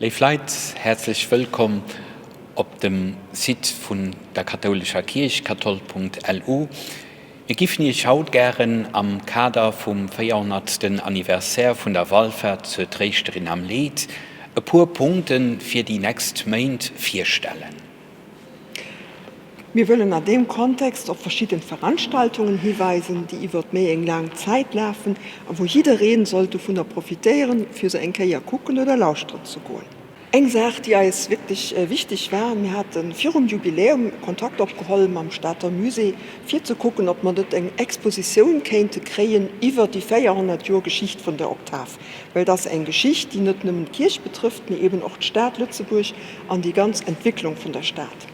Léif Leit, häerzlech wëllkomm op dem Site vun der kathoulescher Kierch, kathol.lu. Mir giffen Iech haut gären am Kader vum 400. Anniversaire vun der Wallfahrt zur Tréischterin am Leed e puer Punkte fir déi nächst Méint virstellen. Mir wëllen an deem Kontext op verschidden Veranstaltungen hiweisen, déi iwwert méi eng laang Zäit lafen a wou jiddereen sollt dovunner profitéieren, fir se eng Kéier kucken oder lauschteren ze goen. Eng Saach, déi eis wierklech wichteg war, Mir hate virum Jubiläum Kontakt opgeholl mam Stater Musée, fir ze kucken, ob mer net eng Expositioun kéinte kréien iwwert déi 400 Joer Geschicht vun der Oktav. Well et ass eng Geschicht, déi net nëmmen d'Kierch betrëfft, mee eben och d'Stad Lëtzebuerg an déi ganz Entwécklung vun der Stad.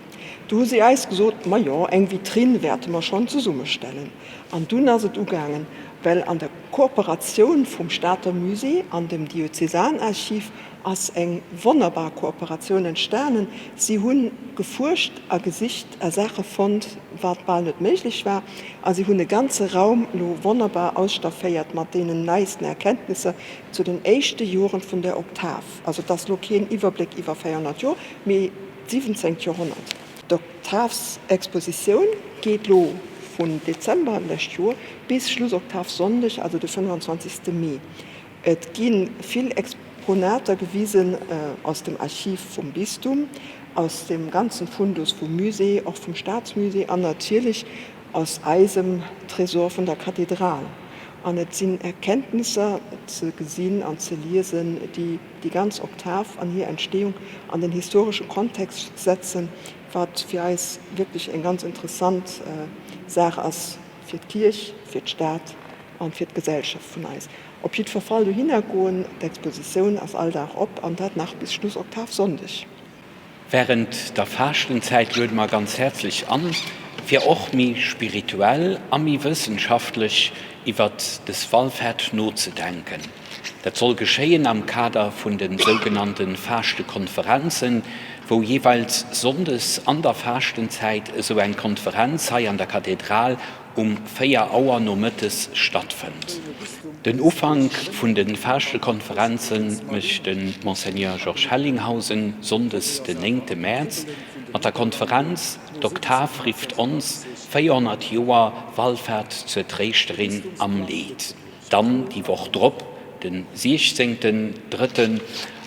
Du hu si eis gesot, Majo, eng Vitrinn wäerte mer schonn zesummestellen. An dunn ass et ugaangen, well an der Kooperatioun vum Stater Musée an dem Diözesanarchiv ass eng wonnerbar Kooperatioun entstanen. Si hu gefuerscht a gesicht a Saache fonnt, wat bal net méiglech war. A si hunn e ganze Raum elo wonnerbar ausstafféiert mat deenen neisten Erkenntnisser zu den éischte Joren vun der Oktav. Also et ass elo keen Iwwerbléck iwwer 400 Joer, mee d'siwwenzéngt Joerhonnert. D'Oktavsexpositioun geet lo vun Dezember lescht Joer bis Schlussoktavsonndeg, also de 25. Mee. Et gi vill Exponater gewisen aus dem Archiv vum Bistum, aus dem ganzen Fundus vum Musée, och vum Staatsmusée an natierlech aus eisem Tresor vun der Kathedral. An et sinn Erkenntnisser ze gesinn an ze liesen, déi déi ganz Oktav an hir Entstehung an den historesche Kontext setzen, wat fir eis wierklech eng ganz interessant Saach ass fir d'Kierch, fir d'Stad an fir d'Gesellschaft vun eis. Op jiddwer Fall dohinner goen, d'Expositioun ass all Dag op an dat nach bis Schlussoktavsonndeg. Wärend der Faaschtenzäit luede mer ganz häerzlech an, fir och méi spirituell a méi wëssenschaftlech iwwert des Wallfahrt nozedenken. Dat soll geschéien am Kader vun de sougenannte Faaschtekonferenzen, wou jeeweils sonndes an der Faaschtenzäit esou eng Konferenz hei an der Kathedral um 4 Auer nomëttes stattfënnt. Den Ufank vun de Faaschtekonferenze mécht de Monseigneur Georges Hellinghausen sonndes den néngte Mäerz mat der Konferenz D'Oktav rifft ons, 400 Joer Wallfahrt zur Tréischterin am Leed. Dann déi Woch drop, de siechzéngten Drëtten,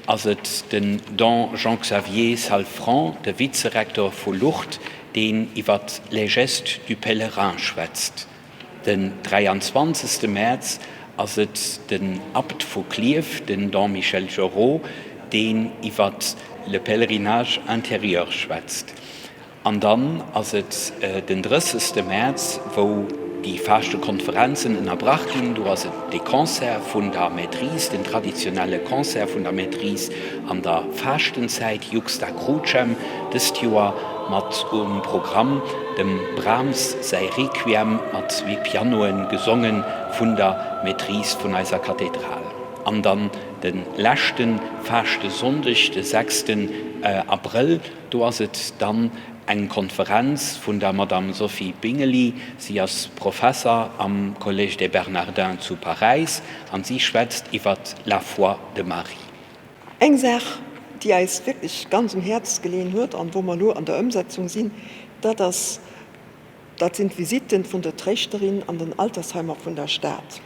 ass et den Don Jean-Xavier Salfrant, de Vizerektor vu Lourdes, deen iwwer Les gestes du pèlerin schwätzt. Den 23. Mäerz ass et den Abt vu Klierf, den Don Michel Jorrot, deen iwwer Le pèlerinage intérieur schwätzt. An dann ass et den 30. Mäerz, wou déi Faaschtekonferenzen ënnerbrach ginn. Do ass et de Concert vun der Maîtrise, den traditionelle Concert vun der Maîtrise an der Faaschtenzäit, Juxta Crucem, dëst Joer mat um Programm dem Brahms säi Requiem mat zwee Pianoen, gesonge vun der Maîtrise vun eiser Kathedral. An dann de leschte Faaschtesonndeg, de sechsten Abrëll, Do ass et dann eng Konferenz vun der Madame Sophie Binggeli. Si ass Professer am Collège des Bernardins zu Paräis an si schwätzt iwwer La foi de Marie. Eng Saach, déi eis wierklech ganz um Häerz geleeën huet an wou mer elo an der Ëmsetzung sinn, dat ass, dat sinn d'Visitten vun der Tréischterin an den Altersheimer vun der Stad.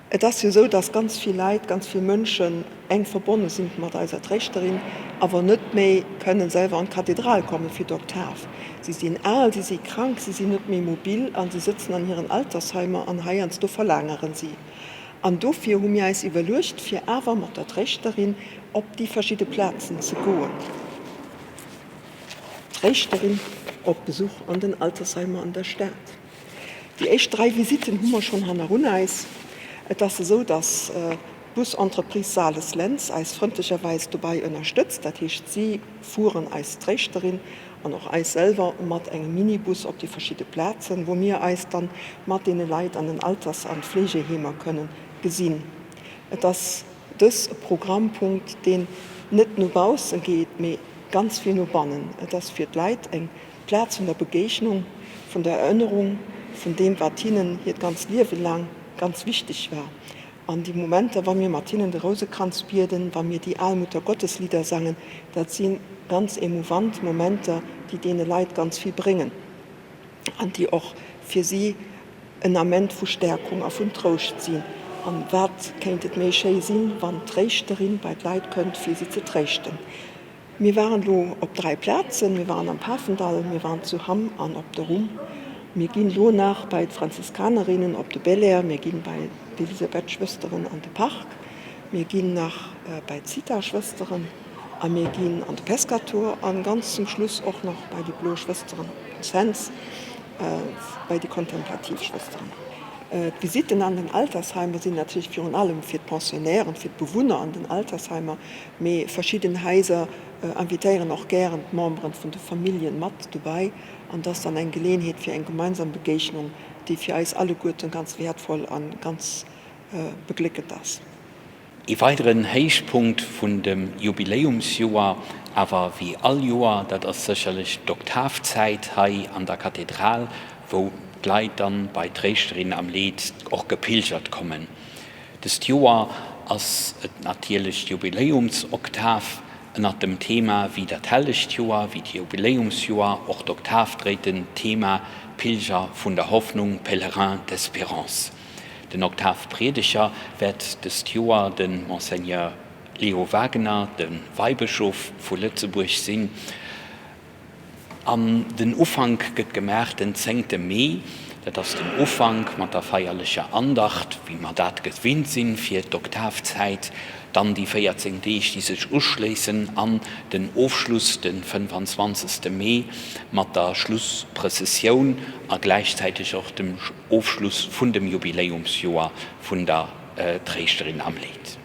Et ass jo esou, dass ganz vill Leit, ganz vill Mënschen enk verbonne sinn mat eiser Tréischterin, awer net méi kënnen selwer an d'Kathedral komme fir d'Oktav. Si sinn al, si si krank, si sinn net méi mobil a si sëtzen an hiren Altersheimer an heiansdo verlaangeren si. An dofir hu mir eis iwwerluecht, fir awer mat der Tréischterin op déi verschidde Plazen ze goen. Tréischterin op Besuch an den Altersheimer an der Stad. Déi éischt 3 Visitten hu mer schonn hannerun eis. Et ass esou, dass d'Busentreprise Sales-Lentz eis frëndlecherweis dobei ënnerstëtzt. Dat heescht, si fueren eis Tréischterin an och eis selwer mat engem Minibus op déi verschidde Plazen, wou mir eis dann mat deene Leit an den Alters an Fleegeheemer kënnen gesinn. Et ass dës e Programmpunkt, deen net no baussen geet, mee ganz vill no bannen. Et ass fir d'Leit eng D'Plaz vun der Begegnung, vun der Erënnerung, vun deem, wat hinnen hiert ganzt Liewe laang ganz wichteg war. An déi Momenter, wa mir mat hinnen de Rousekranz bieden, wa mir déi al Muttergotteslieder sangen, dat si ganz emouvant Momenter, déi deene Leit ganz vill bréngen an déi och fir si en Ament vu Stärkung a vun Trouscht sinn. An wat kéint et méi schéi sinn, wann d'Tréischterin bei d'Leit kënnt, fir si ze tréischten. Mir waren elo op 3 Plazen, mir waren am Pafendall, mir waren zu Hamm an op der Rhum. Mir ginn elo nach bei d'Franziskanerinnen op de Belair, mir ginn bei d'Elisabeth-Schwësteren an de Park, mir ginn nach bei d'Zitha-Schwësteren a mir ginn an de Pescator an ganz zum Schluss och nach bei déi Blo Schwësteren op den Cents, bei déi kontemplativ Schwësteren. D'Visitten an den Altersheimer sinn natierlech virun allem fir d'Pensionnairen, fir d'Bewunner an den Altersheimer, Mee verschidden Haiser invitéieren och gären d'Memberen vun de Familljen mat dobäi an et ass dann eng Geleeënheet fir eng gemeinsam Begéignung, déi fir eis alleguerten ganz wäertvoll an ganz begléckend ass. Ee weideren Héichpunkt vun dem Jubiläumsjoer, awer wéi all Joer, dat ass sécherlech d'Oktavzäit hei an der Kathedral, wou d'Leit dann bei d'Tréischterin am Leed och gepilgert kommen. Dëst Joer ass et natierlech d'Jubiläumsoktav ënnert dem Thema Wéi dat hellegt Joer, wéi d'Jubiläumsjoer, och d'Oktav dréit den Thema Pilger vun der Hoffnung, Pèlerins d'espérance. Den Oktavpriedeger wäert dëst Joer de Monseigneur Leo Wagener, de Weibëschof vu Lëtzebuerg sinn. An den Ufank gëtt gemaach den zéngte Mee, dat ass den Ufank mat der feierlecher Andacht, wéi mer dat gewinnt sinn fir d'Oktavzäit, dann déi 14 Deeg, déi sech uschléissen, an den Ofschluss de 25. Mee mat der Schlussprëssessioun a gläichzäiteg och dem Ofschluss vun dem Jubiläumsjoer vun der Tréischterin am Leed.